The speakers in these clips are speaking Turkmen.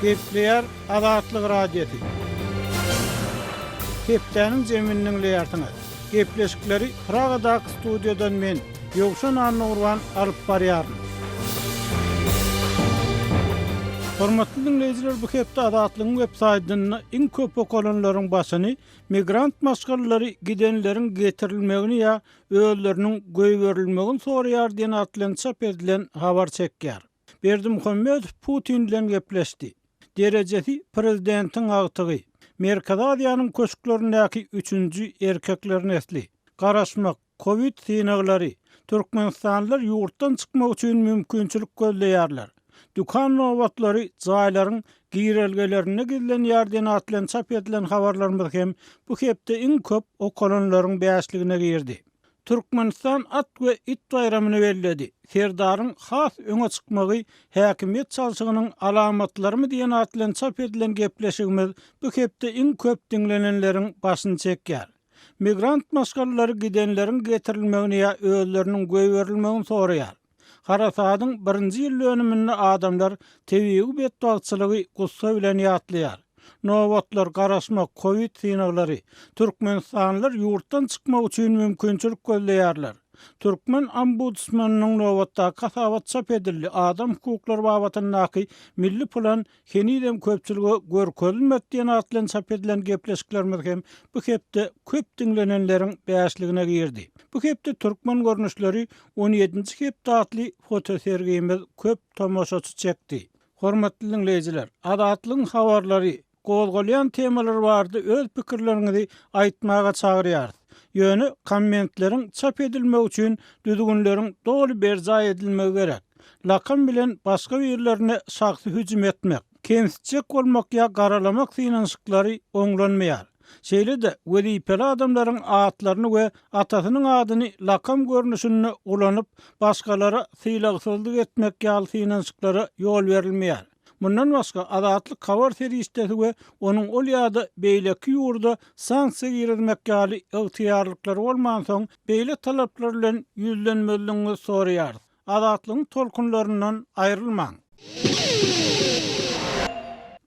Gepleýär Azatlyk Radiosy. Hepdäniň jemini diňleýärsiňiz. Gepleşikleri Pragadaky studiýadan men, Ýowşan Annagurban alyp barýaryn. Hormatly diňleýjiler, bu hepde Azatlygyň web saýtynda iň köp okalanlaryň başyny migrant maşgalalary gidenleriň getirilmegini ýa özleriniň goýberilmegini soraýar diýen at bilen çap edilen habar çekýär. Berdimuhamedow Putin bilen gepleşdi. Derejesi prezidentiň agtygy. Merkezi Aziýanyň köşklerindäki üçünji erkekler nesli. Garaşmak, kowid synaglary. Türkmenistanlylar ýurtdan çykmak üçin mümkinçilik gözleýärler. Dükan nobatlary jaýlaryň girelgelerinde gizlenýär diýen at bilen çap edilen habarlarymyz hem bu hepde iň köp okalanlaryň bäşligine girdi. Türkmenistan at we it baýramyny belledi. Serdaryň has öňe çykmagy häkimiýet çalşygynyň alamatlarymy diýen at bilen çap edilen gepleşigimiz bu hepde iň köp diňlenenleriň başyny çekýär. Migrant maşgalalary gidenleriň getirilmegini ýa özleriniň goýberilmegini soraýar. Harasadyň birinji ýyl dönüminde adamlar tebigy betbagtçylygy gussa bilen ýatlaýar. Nobatlar, garaşmak, kowid synaglary. Türkmenistanlylar ýurtdan çykmak üçin mümkinçilik gözleýärler. Türkmen ombudsmanynyň nobatdaky hasabaty çap edildi, adam hukuklary babatyndaky milli plan henizem köpçülige görkezilmedi diýen at bilen çap edilen gepleşiklerimiz hem bu hepde köp diňlenenleriň bäşligine girdi. Bu hepde Türkmen görnüşleri on ýedinji hepde atly fotosergimiz köp tomaşaçy çekdi. Hormatly diňleýjiler, Azatlygyň habarlary, gozgalýan temalar barada öz pikirleriňizi aýtmaga çagyrýarys. Ýöne kommentleriň çap edilmegi üçin düzgünleriň doly berjaý edilmegi gerek. Lakam bilen başga birlerine şahsy hüjüm etmek, kemsitjek bolmak ýa garalamak synanyşyklary oňlanmaýar. Şeýle-de, wezipeli adamlaryň atlaryny we atasynyň adyny lakam görnüşinde ulanyp, başgalara sylagsyzlyk etmek ýaly synanyşyklara ýol berilmeýär. Mundan başga, Azatlyk habar serişdesi we onuň ol ýa-da beýleki ýurda sanksiýa girizmek ýaly ygtyýarlyklary bolmansoň, beýle talaplar bilen ýüzlenmezligiňizi soraýarys. Azatlygyň tolkunlaryndan aýrylmaň!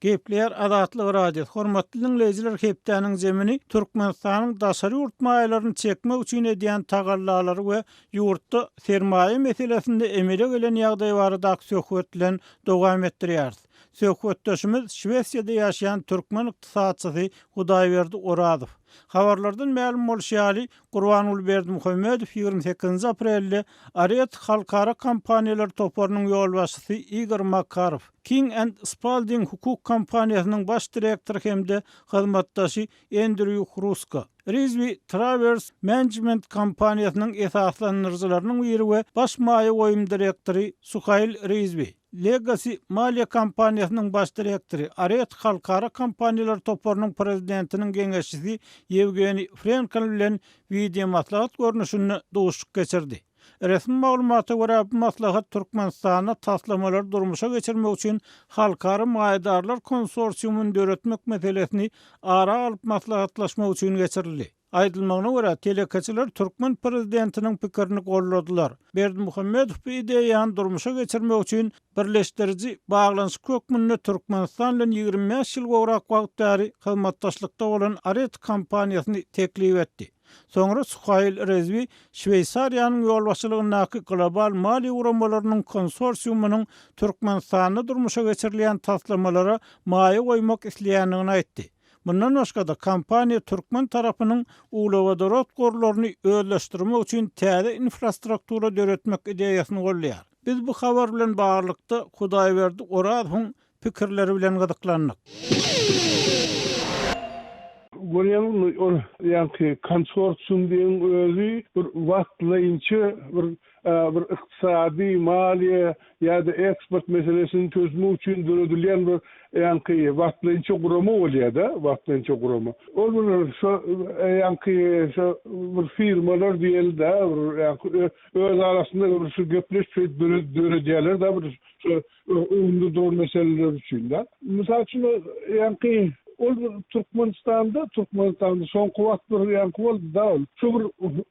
Gepleýär Azatlyk Radiosy, Hormatly diňleýjiler hepdäniň jemini Türkmenistanyň daşary ýurt maýalaryny çekmek üçin edýän tagallalary we ýurtda sermaýa meselesinde emele gelen ýagdaý baradaky söhbet bilen dowam etdirýäris. Söhbetdeşimiz Şwesiýada ýaşaýan türkmen ykdysatçysy Hudaýberdi Orazow. Habarlardan mälim bolşy ýaly, Gurbanguly Berdimuhamedow 28-nji aprelde Aret halkara kompaniýalar toparynyň ýolbaşçysy Igor Makarow, King and Spalding hukuk kompaniýasynyň baş direktory hem-de hyzmatdaşy Endrýu Hruska, Rizwi Travers Management kompaniýasynyň esaslandyryjylarynyň biri we baş maýa goýum direktory Suhail Rizwi, Legacy maliýe kompaniýasynyň baş direktory, Aret halkara kompaniýalar toparynyň prezidentiniň geňeşçisi Ýewgeniý Frenkel bilen wideomaslahat görnüşinde duşuşyk geçirdi. Resmi maglumata görä, bu maslahat Türkmenistanda taslamalary durmuşa geçirmek üçin halkara maýadarlar konsorsiumyny döretmek meselesini ara alyp maslahatlaşmak üçin geçirildi. Aýdylmagyna görä, telekeçiler türkmen prezidentiniň pikirini goldadylar. Berdimuhamedow bu ideýany durmuşa geçirmek üçin birleşdiriji baglanyşyk hökmünde Türkmenistan bilen 25 ýyl gowrak wagt bäri hyzmatdaşlykda bolan Aret kompaniýasyny teklip etdi. Soňra Suhail Rezwi Şweýsariýanyň ýolbaşçylygyndaky global maliýe guramalarynyň konsorsiumynyň Türkmenistanda durmuşa geçirilýän taslamalara maýa goýmak isleýändigini aýtdy. Mundan başga-da, kompaniýa türkmen tarapynyň uglewodorod gorlaryny özleşdirmek üçin täze infrastruktura döretmek ideýasyny goldaýar. Biz bu habar bilen baglylykda Hudaýberdi Orazowyň pikirleri bilen gyzyklandyk. Görýäňizmi, ol ýaňky konsorsium diýen özi bir wagtlaýynça bir bir ykdysady, maliýe ýa-da eksport meselesini çözmek üçin döredilýän bir ýaňky wagtlaýynça gurama bolýar-da, wagtlaýynça gurama. Ol bir şo ýaňky şo bir firmalar diýeli-dä, bir ýaňky öz arasynda bir şu gepleşip şeýdip döredýärler-de bir şo öňünde duran meseleler üçin-de. Mysal üçin, ýaňky. Ol bir Türkmenistanda, Türkmenistanda soňky wagt bir ýaňky boldy-da ol. Şo bir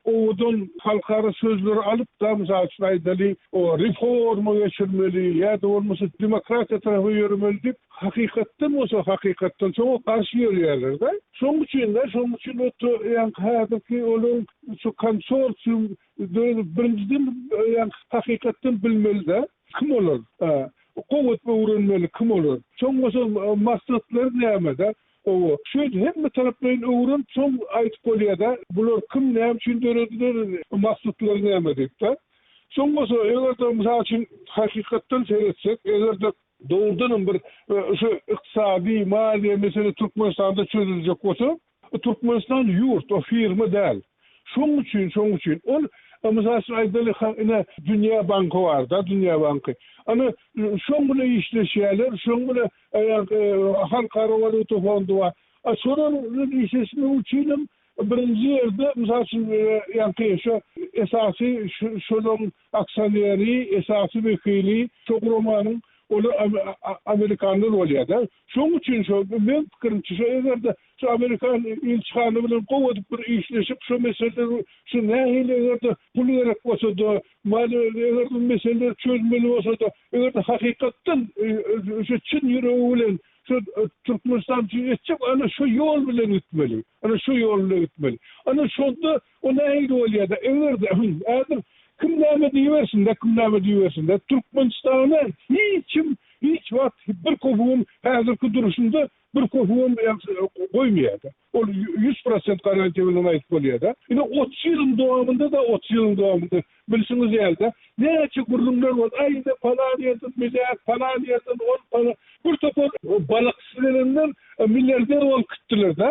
owadan halkara sözleri alyp-da, mysal üçin aýdaly, o reforma geçirmeli ýa-da bolmasa demokratiýa tarapa ýöremeli diýip, hakykatdan bolsa hakykatdan şoňa garşy ýörýärler-de. Şoň üçin-de, şoň üçin o ýaňky häzirki olaryň şu konsorsium döredip birinjiden ýaňky hakykatdan bilmeli-de, kim olar? Gowy edip öwrenmeli kim olar. Soň bolsa maksatlary nämede? Owo. Şu hemme taraplaýyn öwrenip soň aýdyp bolýada bular kim näme üçin dörediler maksatlary näme diýipde. Soň bolsa egerde mysal üçin hakykatdan seretsek egerde dogrudanam bir şu ykdysady maliýe mesele Türkmenistanda çözüljek bolsa Türkmenistan ýurt, o firma däl. Şoň üçin, şoň üçin ol, mysal üçin aýdaly, ine, Dünýä banky bar-da, Dünýä banky. Ana, şoň bilen işleşýärler, şoň bilen Halkara walýuta fondy bar. A şolar bilen işleşmek üçinem birinji ýerde, mysal üçin, ýaňky şo esasy şolaryň aksioneri, esasy wekili şo guramanyň olar amerikanlar bolýar-da. Şoň üçin şo, meň pikirimçe, şo eger-de şu amerikan ilçihana bilen gowy edip bir işleşip şo meseleleri şu nähili eger-de pul gerek bolsa-da, maliýe eger bu meseleleri çözmeli bolsa-da, eger-de hakykatdan şu çyn ýüregi bilen şu Türkmenistan üçin etjek ana şo ýol bilen gitmeli. Ana şo ýol bilen gitmeli. Ana şonda o nähili bolýar-da, eger-de häzir kim näme diýibersin-de, kim näme diýibersin-de, Türkmenistana hiç kim hiç wagt bir köpügem häzirki duruşynda bir köpügem goýmaýar-da. Ol 100% garantiýa bilen aýdyp bolýar-da. Ine 30 ýylyň dowamynda-da, 30 ýylyň dowamynda bilşiňiz ýaly-da, näçe gürrüňler boldy, aý ine palan ýerden milliard, palan ýerden ol, palan bir topar balykçy gelenden milliarder bolup gitdiler-de,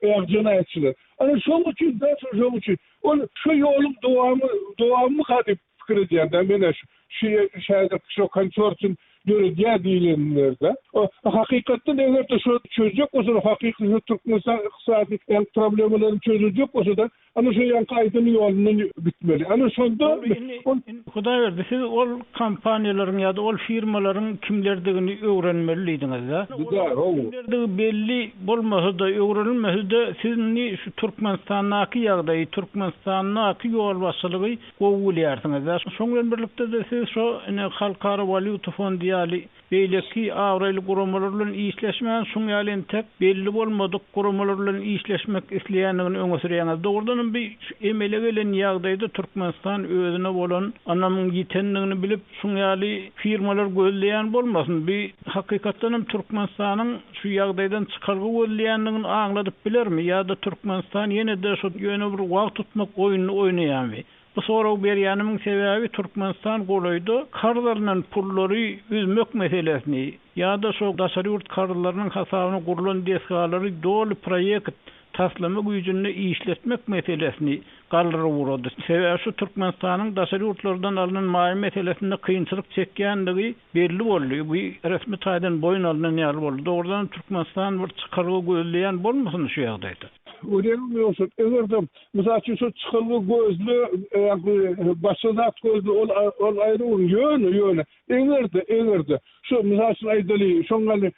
jenaýatçylar. Ana şoň üçin-de, şoň üçin ol şu ýoluň dowamy, dowamymyka diýip pikir edýän-de men-ä şu şu häzirki şu konsorsium döredýär diýlenlerde. Hakykatdan eger-de şo çözjek bolsalar, hakyky şu Türkmenistan ykdysady ýaňky problemalaryny çözüljek bolsa-da, ana şo ýaňky aýdan ýolundan gitmeli. Ana şonda ol. Hudaýberdi, siz ol kompaniýalaryň ýa-da ol firmalaryň kimlerdigini öwrenmeli diýdiňiz-dä? Olaryň kimlerdigi belli bolmasa-da, öwrenilmese-de, siz indi şu Türkmenistandaky ýagdaýy, Türkmenistandaky ýolbaşçylygy gowy bilýärsiňiz-dä. Şoň bilen birlikde-de siz şo ine Halkara walýuta fondy ýaly beýleki abraýly guramalar bilen işleşmän, şuň ýaly entek belli bolmadyk guramalar bilen işleşmek isleýändigini öňe sürýäňiz. Dogrudanam bi şu emele gelen ýagdaýda Türkmenistan özüne bolan ynamyň ýitendigini bilip, şuň ýaly firmalar gözleýän bolmasyn. Bi hakykatdanam Türkmenistanyň şu ýagdaýdan çykalga gözleýändigini aňladyp bilermi ýa-da Türkmenistan ýene-de şu ýöne bir wagt tutmak oýnuny oýnaýarmy? Bu soragy berýänimiň sebäbi Türkmenistan golaýda karz alnan pullary üzmek meselesini ýa-da şo daşary ýurt karzlarynyň hasabyna gurlan desgalary doly proýekt, taslama güýjünde işletmek meselesini galdyryp ugrady. Sebäbi şu Türkmenistanyň daşary ýurtlardan alnan maýa meselesinde kynçylyk çekýändigi belli boldy. Bu resmi taýdan boýun alnan ýaly boldy. Dogrudanam Türkmenistan bir çykalga gözleýän bolmasyn şu ýagdaýda? Görýäňizmi ýogsa, eger-de, mysal üçin, şo çykalga gözle, ýagny başga zat gözle, ol ol aýry bir, ýöne, ýöne, eger-de, eger-de, şo, mysal üçin aýdaly, şoň ýaly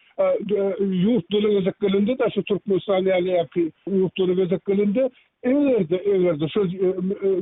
ýurtlara gezek gelende-de, şu Türkmenistan ýaly ýaky ýurtlara gezek gelende, eger-de, eger-de şo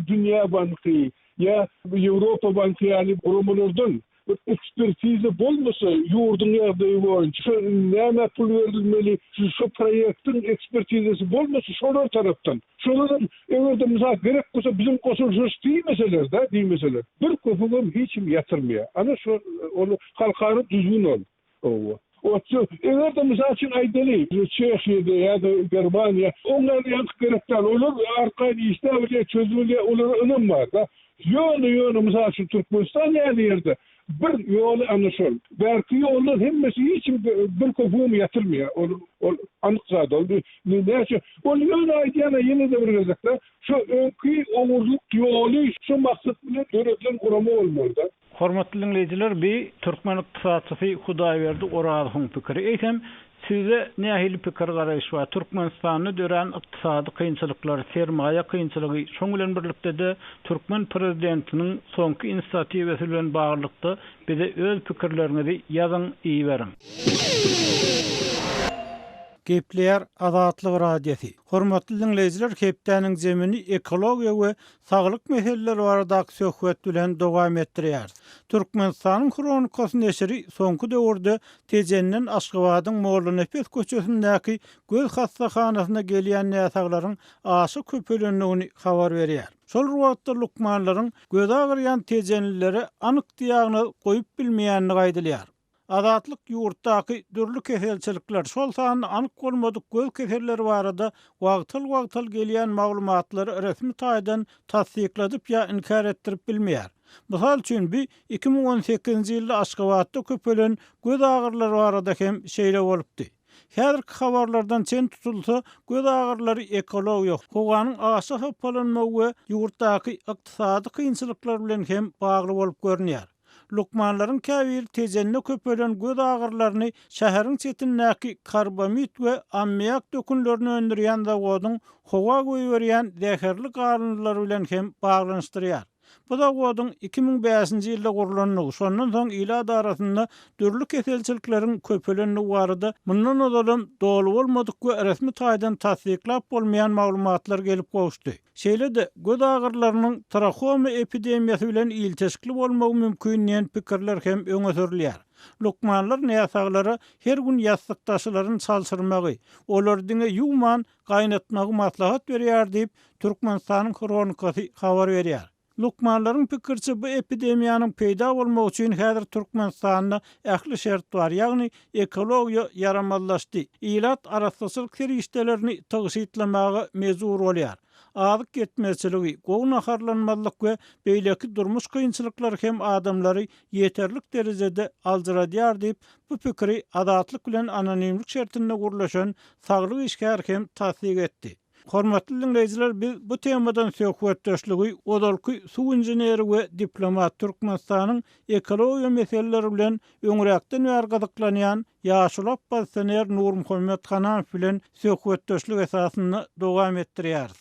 Dünýä banky ýa Ýewropa banky ýaly guramalardan bir ekspertiza bolmasa ýurduň ýagdaýy boýunça, şo nämä pul berilmeli, şu proýektiň ekspertizasy bolmasa şolar tarapdan, şolaram eger-de mysal gerek bolsa biziň goşulyşarys diýmeseler-de, diýmeseler, bir köpügem hiç kim ýatyrmaýar. Ana şo ol halkara düzgün ol. Hawa. Otsa, eger-de mysal üçin aýdaly, Çehiýada ýa-da Germaniýa, oňa ýaňky gerek däl, olar arkaýyn işläp bilýär, çözüp bilýär, olara ynam bar-da. Ýöne, ýöne, mysal üçin, Türkmenistan ýaly ýerde bir ýoly ana şol. Bärki ýollar hemmesi hiç kim bir köpügem ýatyrmaýar. Ol, ol anyk zat ol. Näçe, ol ýöne aýdýan-a ýene-de bir gezek-de, şo öňki ogurlyk ýoly şo maksat bilen döredilen gurama bolmaly-da. Hormatly diňleýjiler bi türkmen ykdysatçysy Hudaýberdi Orazowyň pikiri. Eýsem, sizde nähili pikir garaýyş bar? Türkmenistanda dörän ykdysady kynçylyklar, sermaýa kynçylygy, şoň bilen birlikde-de türkmen prezidentiniň soňky inisiatiwasy bilen baglylykda bize öz pikirleriňizi ýazyň, iberiň. Gepleýär Azatlyk Radiosy. Hormatly diňleýjiler hepdäniň jemini ekologiýa we saglyk meseleleri baradaky söhbet bilen dowam etdirýäris. Türkmenistanyň Hronikasy neşiri soňky döwürde Tejenden Aşgabadyň Mollanepes köçesindäki göz hassahanasyna gelýän näsaglaryň aşa köpelendigini habar berýär. Şol bir wagtda lukmanlaryň gözi agyrýan tejenlilere anyk diagnoz goýup bilmeýändigi aýdylýar. Azatlyk ýurtdaky dürli keselçilikler, şol sanda anyk bolmadyk göz keselleri barada wagtal-wagtal gelýän maglumatlary resmi taýdan tassykladyp ýa inkär etdirip bilmeýär. Mysal üçin, bi 2018-nji ýylda Aşgabatda köpelen göz agyrylary barada hem şeýle bolupdy. Häzirki habarlardan çen tutulsa, göz agyrylary ekologiýa, howanyň aşa hapalanmagy we ýurtdaky ykdysady kynçylyklar bilen hem bagly bolup görünýär. Lukmanlaryň käbiri Tejende köpelen göz agyrylaryny şäheriň çetindäki karbamid we ammiak dökünlerini öndürýän zawodyň howa goýberýän zäherli galyndylary bilen hem baglanyşdyrýar. Bu zawodyň 2005-nji ýylda gurlandygy, şondan soň ilat arasynda dürli keselçilikleriň köpelendigi barada mundan ozalam doly bolmadyk we resmi taýdan tassyklap bolmaýan maglumatlar gelip gowuşdy. Şeýle-de, göz agyrylarynyň trahoma epidemiýasy bilen ilteşikli bolmagy mümkin diýen pikirler hem öňe sürülýär. Lukmanlar näsaglara her gün ýassykdaşylaryny çalşyrmagy, olary diňe ýuwman, gaýnatmagy maslahat berýär diýip, Türkmenistanyň Hronikasy habar berýär. Lukmanlaryň pikiriçe, bu epidemiýanyň peýda bolmagy üçin häzir Türkmenistanda ähli şert bar, ýagny ekologiýa ýaramazlaşdy, ilat arassaçylyk serişdelerini tygşytlamaga mejbur bolýar. Azyk ýetmezçiligi, gowy naharlanmazlyk we beýleki durmuş kynçylyklary hem adamlary ýeterlik derejede aljyradýar diýip, bu pikiri Azatlyk bilen anonimlik şertinde gürleşen saglyk işgäri hem tassyk etdi. Hormatly diňleýjiler biz bu temadan söhbetdeşligi ozalky suw inženeri we diplomat Türkmenistanyň ekologiýa meseleleri bilen öňräkden bäri gyzyklanýan ýaşuly oppozisioner Nurmuhammet Hananow bilen söhbetdeşlik esasynda dowam etdirýäris.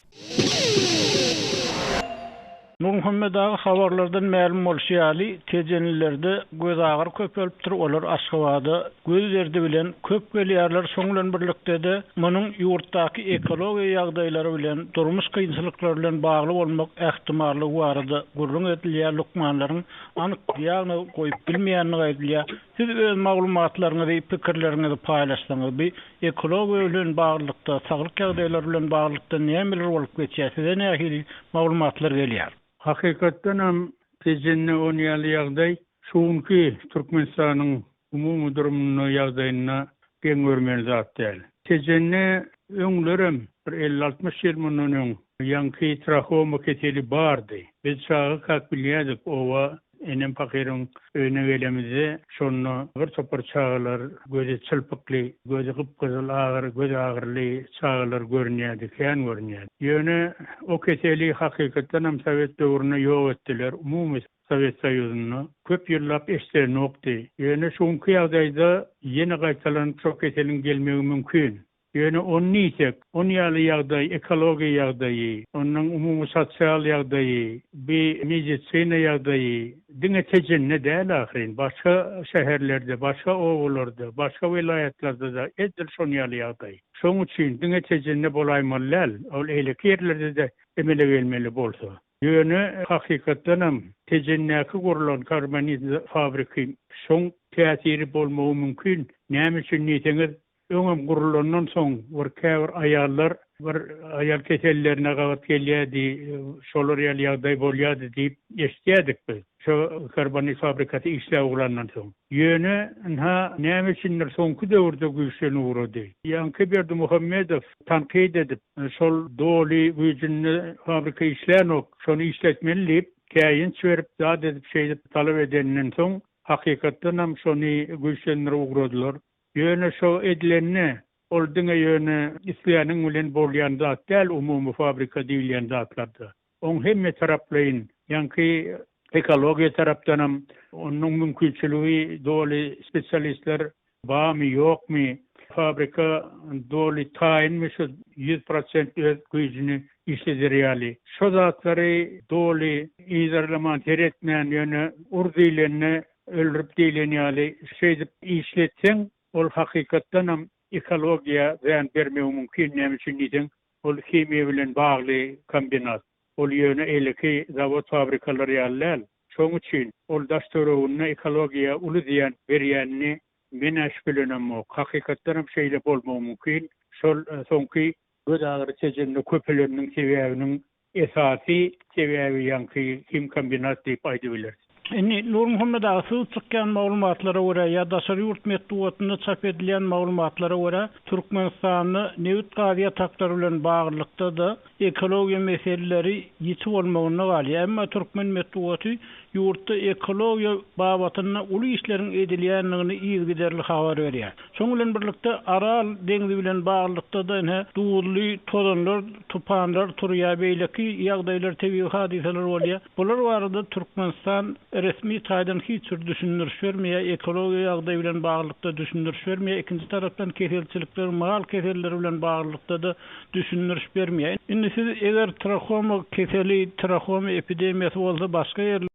Nurmuhammet aga habarlardan mälim bolşy ýaly tejenlilerde gözagyry köpelipdir, olar Aşgabada göz derdi bilen köp gelýärler, şoň bilen birlikde-de munuň ýurtdaky ekologiýa ýagdaýlary bilen, durmuş kynçylyklary bilen bagly bolmak ähtimallygy barada gürrüň edilýär, lukmanlaryň anyk diagnoz goýup bilmeýändigi aýdylýar. Siz öz maglumatlaryňyzy, pikirleriňizi paýlaşsaňyz, bu ekologiýa bilen baglylykda, saglyk ýagdaýlary bilen baglylykda nämeler bolup geçýär, size nähili maglumatlar gelýär? Hakykatdanam Tejende on ýaly ýagdaý şu günki Türkmenistanyň umumy durumynda ýagdaýynda geň görmeli zat däl. Tejende öňlerem bir elli-altmyş ýyl mundan öň ýaňky trahoma keseli bardy. Biz çagakak bilýärdik oba enem pahyryň öýüne gelemizde şonda bir topar çagalar gözi çylpykly, gözi gyp-gyzyl agyr, göz agyryly çagalar görünýärdi, kän görünýärdi. Ýöne o keseli hakykatdanam sowet döwründe ýok etdiler, umumy Sowet Soýuzynda köp ýyllap eşdilenokdy. Ýöne şu günki ýagdaýda ýene gaýtalanyp şo keseliň gelmegi mümkin. Ýöne ony diýsek, on ýaly ýagdaý ekologiýa ýagdaýy, ondan umumy sosial ýagdaýy, bi medisina ýagdaýy diňe Tejende däl ahyryn, başga şäherlerde, başga obalarda, başga welaýatlarda-da edil şon ýaly ýagdaý. Şoň üçin diňe Tejende bolaýmaly däl, ol eýleki ýerlerde-de emele gelmeli bolsa. Ýöne hakykatdanam Tejendäki gurlan karbonid fabriki şoň täsiri bolmagy mümkin. Näme üçin diýseňiz, öňem gurulandan soň bir käbir aýallar bir aýal kesellerine gabat gelýärdi, şolar ýaly ýagdaý bolýardy diýip eşidýärdik biz. Şo karbonid fabrikasy işläp ugrandan soň. Ýöne ynha näme üçindir soňky döwürde güýçlenip ugrady. Ýaňky Berdimuhamedow tankyt edip, şol doly güýjünde fabrika işlänok, şony işletmeli diýip, käýinç berip, zat edip şeýdip talap edeninden soň, hakykatdanam şony güýçlendirip ugradylar. Ýöne şo edilende, ol diňe ýöne isläniň bilen bolýan zat däl umumy fabrika diýilýän zatlarda. Oň hemme taraplaýyn, ýaňky ekologiýa tarapdanam onuň mümkinçiligi doly spesialistler barmy, ýokmy, fabrika doly taýynmy şu 100% öz güýjüni işleder ýaly. Şo zatlary doly yzarlaman, seretmän ýöne ur diýlende öldürip diýlen ýaly şeýdip işletseň, ol hakykatdanam. ekologiýa zyýan bermegi mümkin, näme üçin diýseň, ol himiýa bilen bagly kombinat. Ol ýöne eleki zawod-fabrikalar ýaly däl. Şonuň üçin ol daş-töwereginde ekologiýa uly zyýan berýänini men-ä şübhelenemok. Hakykatdanam şeýle bolmagy mümkin. Şol soňky gözagyry Tejende köpeleniniň sebäbiniň esasy sebäbi ýaňky himkombinat diýip aýdybileris. Indi, Nurmuhammet aga, siz çykýan maglumatlara görä ýa daşary ýurt metbugatynda çap edilýän maglumatlara görä, Türkmenistanda nebit-gaz ýataklary bilen baglylykda-da ekologiýa meseleleri ýiti bolmagynda galýar. Emma türkmen metbugaty ýurtda ekologiýa babatynda uly işleriň edilýändigini yzygiderli habar berýär. Şonuň bilen birlikde, Aral deňzi bilen baglylykda-da ine, duzly tozanlar, tupanlar turýar, beýleki ýagdaýlar, tebigy hadysalar bolýar. Bular barada Türkmenistan resmi taýdan hiç bir düşündiriş bermeýär, ekologiýa ýagdaýy bilen baglylykda düşündiriş bermeýär. Ikinji tarapdan, keselçilikler, mal keselleri bilen baglylykda-da düşündiriş bermeýär. Indi siz eger trahoma keseli, trahoma epidemiýasy bolsa başga ýerlerde.